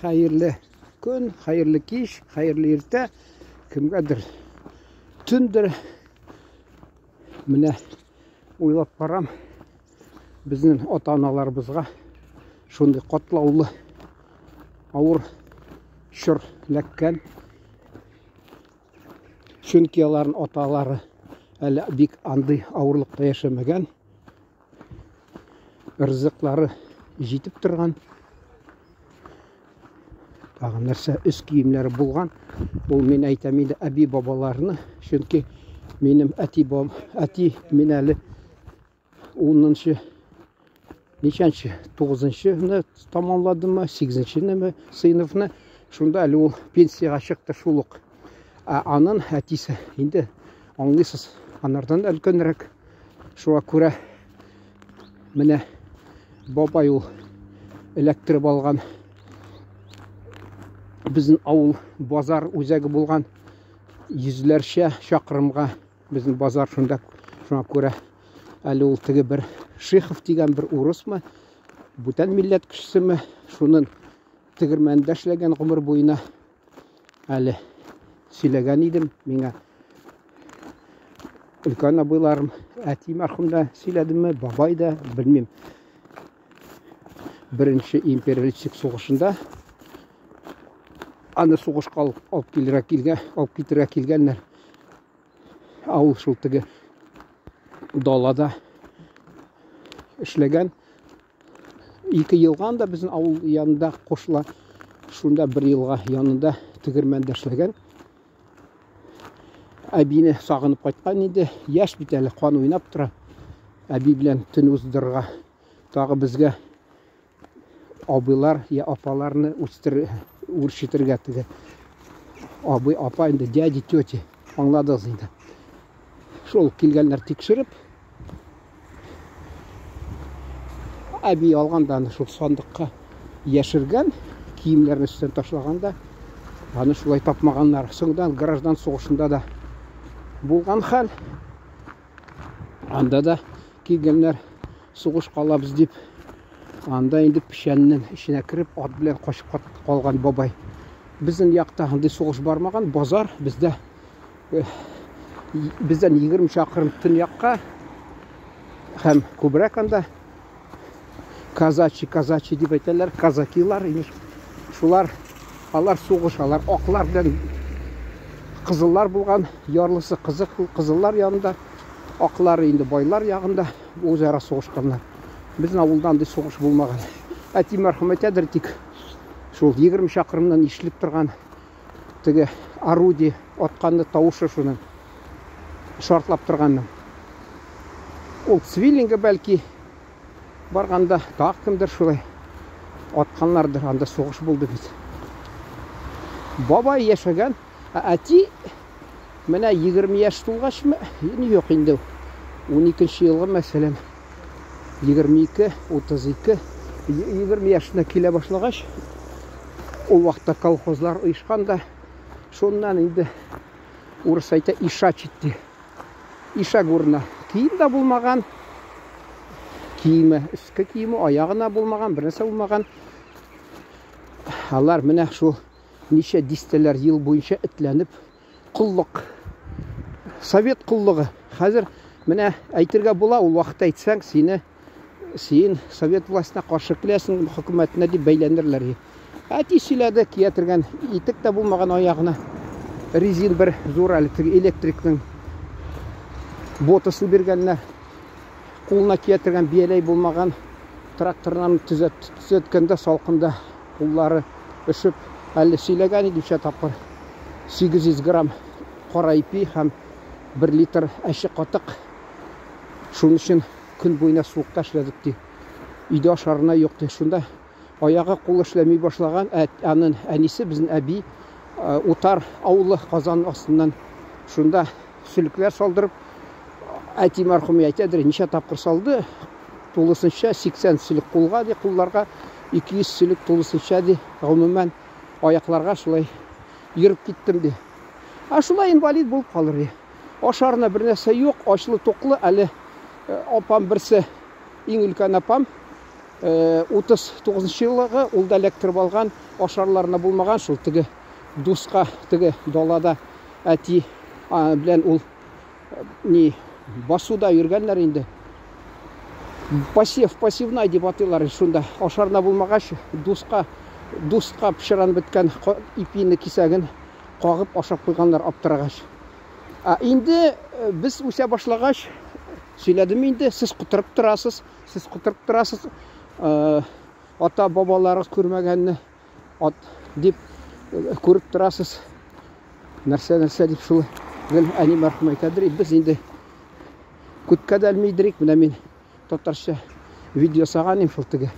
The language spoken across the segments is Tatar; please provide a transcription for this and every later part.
Хәерле көн, хәерле кич, хәерле иртә. Кемгәдер төндер. Менә уйлап карам, безнең ата-аналарыбызга шундый катлаулы, авыр чор эләккән. Чөнки аларның аталары әле бик андый авырлыкта яшәмәгән. Ризыклары җитеп торган. Тагын нәрсә, өс киемнәре булган. Ул мин әйтәм инде әби бабаларны, чөнки минем әти баб, әти мин әле 10-нчы ничәнче, 9-нчыны тамамладымы, 8-нчене сыйныфны, шунда әле ул пенсиягә чыкты шул ук. Ә анын әтисе инде аңлыйсыз, анардан өлкәнрәк. Шуңа күрә менә бабай ул эләктереп алган безнең авыл базар үзәге булган йөзләрчә чакрымга безнең базар шунда. Шуңа күрә әле ул теге бер Шихов дигән бер урысмы, бүтән милләт кешесеме, шунын тегермәндә эшләгән гомер буена. Әле сөйләгән идем миңа өлкән абыйларым, әти мәрхүм дә сөйләдеме, бабай да, белмим. Беренче империалистик сугышында аны сугышка алып, алып килергә килгән, алып китергә килгәннәр. Авыл шул теге далада эшләгән. Ике елга анда безнең авыл янында кушыла. Шунда бер елга янында тегермәндә эшләгән. Әбине сагынып кайткан инде. Яшь бит әле, кан уйнап тора. Әби белән төн уздырырга. Тагы безгә абыйлар я апаларны үстер, үрчетергә теге. Абый, апа инде, дяди, тети. Аңладыгыз инде. Шул килгәннәр тикшереп. Әби алган да аны шул сандыкка яшергән, киемнәрен өстен ташлаган да, аны шулай тапмаганнар. Соңдан граждан сугышында да булган хәл. Анда да килгәннәр сугыш калабыз дип. Анда инде печәннең эченә кереп, ат белән качып калган бабай. Безнең якта андый сугыш бармаган, базар бездә бездән 20 чакрым төньякка һәм күбрәк анда казачий, казачий дип әйтәләр, казакилар, имеш. Шулар, алар сугышалар, аклар белән кызыллар булган, ярлысы кызык, кызыллар янында, аклары инде байлар ягында үзара сугышканнар. Безнең авылда андый сугыш булмаган. Әти мәрхүм әйтәдер, тик шул 20 чакрымнан ишетелеп торган теге орудие атканны тавышы шуның шартлап торганның. Ул Цвиллинга бәлки барганда тагы кемдер шулай атканнардыр, анда сугыш булды бит. Бабай яшәгән, ә әти менә 20 яшь тулгачмы, юк инде, 12 елгы мәсәлән, 22, 32, 20 яшенә килә башлагач, ул вакытта колхозлар оешкан да, шуннан инде урыс әйтә ишачить ди. Ишәк урыны. Кием дә булмаган. Киеме, өске киеме, аягына булмаган, бер нәрсә булмаган. Алар менә шул ничә дистәләр ел буенча этләнеп коллык. Совет коллыгы. Хәзер менә әйтергә була, ул вакытта әйтсәң, сине син совет властена каршы киләсең, хөкүмәтенә дип бәйләнерләр. Әти сөйләде, кия торган итек тә булмаган аягына. Резин бер зур әле теге электрикның ботасын биргәннәр. Кулына кия торган бияләй булмаган, трактордан төзәткәндә салкында куллары өшеп, әле сөйләгән иде ничә тапкыр. 800 грамм кара ипи һәм 1 литр әче катык. Шуның өчен көн буена суыкта эшләдек ди. Өйдә ашарына юк ди. Шунда аягы кулы эшләми башлаган, ә аның әнисе безнең әби Утар авылы Казан астыннан шунда сөлекләр салдырып, әти мәрхүм әйтәдер, ничә тапкыр салды, тулысынча 80 сөлек кулга ди, кулларга 200 сөлек тулысынча ди, гомумән аякларга шулай йөреп киттем ди. Ә шулай инвалид булып калыр ди. Ашарына бер нәрсә юк, ачлы-туклы, әле апам берсе, иң өлкән апам, 39 еллыгы, ул да эләктереп алган, ашарларына булмаган шул теге дуска, теге далада әти белән ул ни басуда йөргәннәр инде. Посев, посевной дип атыйлар шунда. Ашарына булмагач, дуска, дуска пычранып беткән ипине кисәген кагып ашап куйганнар аптырагач. Ә инде без үсә башлагач, сөйләдем инде, сез котырып торасыз, сез котырып торасыз, ата бабаларыгыз күрмәгәнне ат дип күреп торасыз. Нәрсә нәрсә дип шул гел әни мәрхүм әйтәдер, без инде күткә дә элмидерик. Менә мин татарча видео ясаган идем шул теге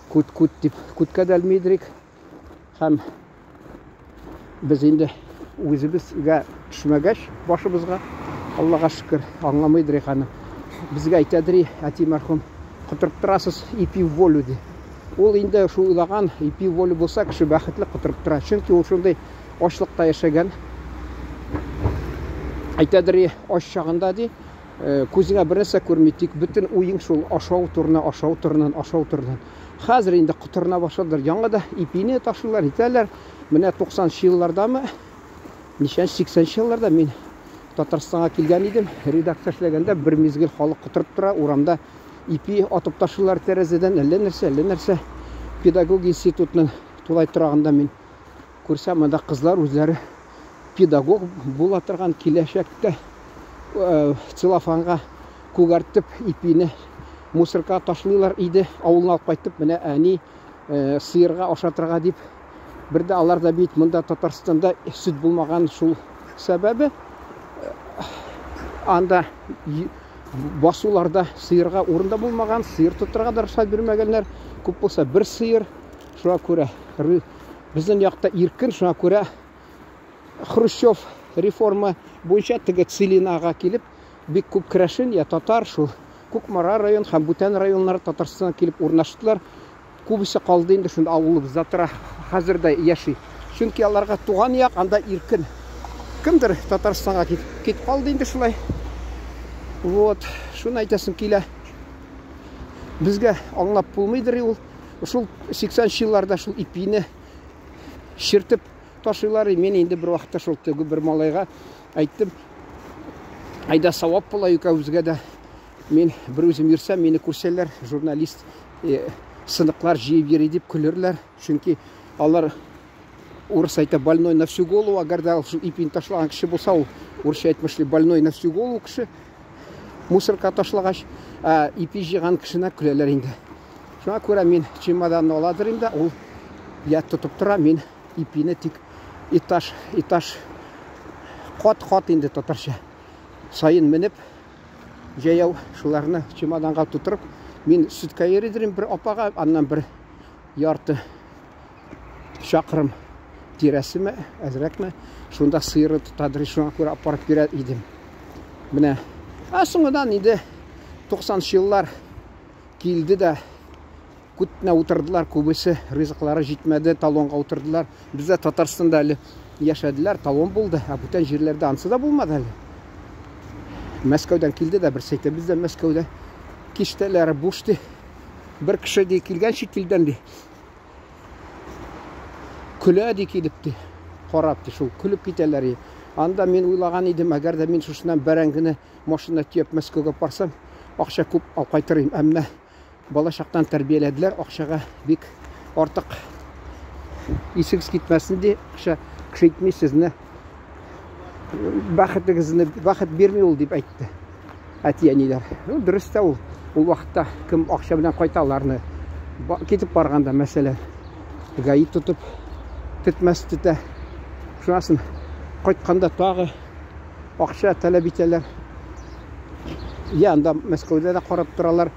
күт күт дип күткә дә элмидерик. Һәм без инде үзебезгә төшмәгәч башыбызга, Аллага шөкер, аңламыйдыр аны. Безгә әйтәдер, әти мәрхүм, котырып торасыз, ипи в волю ди. Ул инде шул уйлаган, ипи в волю булса, кеше бәхетле котырып тора. Чөнки ул шундый ачлыкта яшәгән. Әйтәдер, ач чагында ди, күзеңә бер нәрсә күрми, тик бөтен уең шул ашау турына, ашау турыннан, ашау турыннан. Хәзер инде котырына башладылар. Яңа да ипине ташыйлар, итәләр. Менә 90 еллардамы, ничәнче 80 елларда мин Татарстанга килгән идем. Редакция эшләгәндә бер мизгел халык котырып тора, урамда ипи атып ташыйлар тәрәзәдән, әллә нәрсә, әллә нәрсә. Педагогия институтының тулай торагында мин күрсәм, анда кызлар үзләре педагог була торган киләчәктә целлофанга күгәртеп ипине мусорка ташлыйлар иде. Авылына алып кайтып, менә әни сыерга ашатырга дип. Бер дә алар да бит монда Татарстанда сөт булмаган шул сәбәбе. Анда басуларда сыерга урын да булмаган, сыер тотырга да рөхсәт бирмәгәннәр. Күп булса бер сыер. Шуңа күрә безнең якта иркен, шуңа күрә Хрущев реформа буенча теге Целинага килеп, бик күп керәшен я татар шул Кукмара район һәм бүтән районнар Татарстанга килеп урнаштылар. Күбесе калды инде шунда авылыбызда тора, хәзер дә яши. Чөнки аларга туган як анда иркен. Кемдер Татарстанга китеп китеп калды инде шулай. Вот, шуны әйтәсем килә. Безгә аңлап булмыйдыр ул. Шул 80 елларда шул ипине чиртеп ташыйлар. Мин инде бер вакытта шул теге бер малайга әйттем. Айда савап була икәүбезгә дә. Мин бер үзем йөрсәм, мине күрсәләр, журналист сыныклар җыеп йөри дип көлерләр. Чөнки алар урыс әйтә больной на всю голову, әгәр дә шул ипине ташлаган кеше булса, ул урысча әйтмешли больной на всю голову кеше мусорка ташлагач, ә ипи җыйган кешене көләләр инде. Шуңа күрә мин чемоданны аладыр инде, ул я тотып тора, мин ипине тик этаж, этаж, кат-кат инде татарча саен менеп, җәяү шуларны чемоданга тутырып, мин сөткә йөридерим бер апага, аннан бер ярты чакрым тирәсеме, әзрәкме, шунда сыеры тотадыр, шуңа күрә апарып бирә идем. Менә. Ә соңыннан инде 90 еллар килде дә күтенә утырдылар, күбесе ризыклары җитмәде, талонга утырдылар. Бездә Татарстанда әле яшәделәр, талон булды, ә бүтән җирләрдә ансы да булмады әле. Мәскәүдән килде дә берсе әйтә, бездә Мәскәүдә киштәләре буш ди. Бер кеше ди килгән чит илдән ди. Көлә ди килеп ди. Карап ди шул көлеп китәләр ди. Анда мин уйлаган идем, әгәр дә мин шушыннан бәрәңгене машина төяп Мәскәүгә барсам, акча күп алып кайтыр идем. Әмма бала чактан тәрбияләделәр, акчага бик артык исегез китмәсен ди, акча кеше итми сезне, бәхетегезне бәхет бирми ул дип әйтте әти-әниләр. Ну, дөрес тә ул. Ул вакытта кем акча белән кайта аларны китеп барганда, мәсәлән, ГАИ тотып тетмәс тетә. Шунасын кайтканда тагы акча таләп итәләр. Я анда Мәскәүдә дә карап торалар.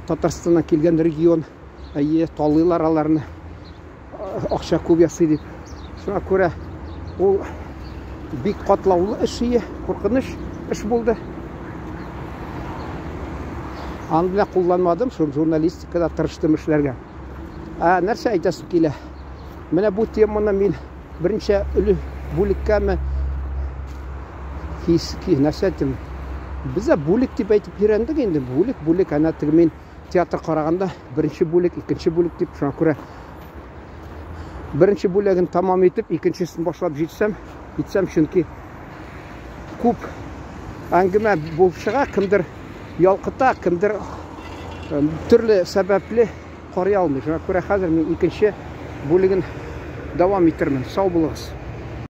Татарстаннан килгән регион, әйе, талыйлар аларны. Акча күп ясый дип. Шуңа күрә ул бик катлаулы эш ие, куркыныч эш булды. Аны белән кулланмадым, шул журналистикада тырыштым эшләргә. Ә нәрсә әйтәсем килә? Менә бу теманы мин берничә өле бүлеккәме хис, нәрсә әйтим? Без дә бүлек дип әйтеп өйрәндек инде. Бүлек, бүлек, әнә теге мин Театр караганда беренче бүлек, икенче бүлек дип, шуңа күрә беренче бүлеген тамам итеп, икенчесен башлап җитсәм, итсәм, чөнки күп әңгәмә булып чыга, кемдер ялкыта, кемдер төрле сәбәпле карый алмый. Шуңа күрә хәзер мин икенче бүлеген дәвам итермен. Сау булыгыз.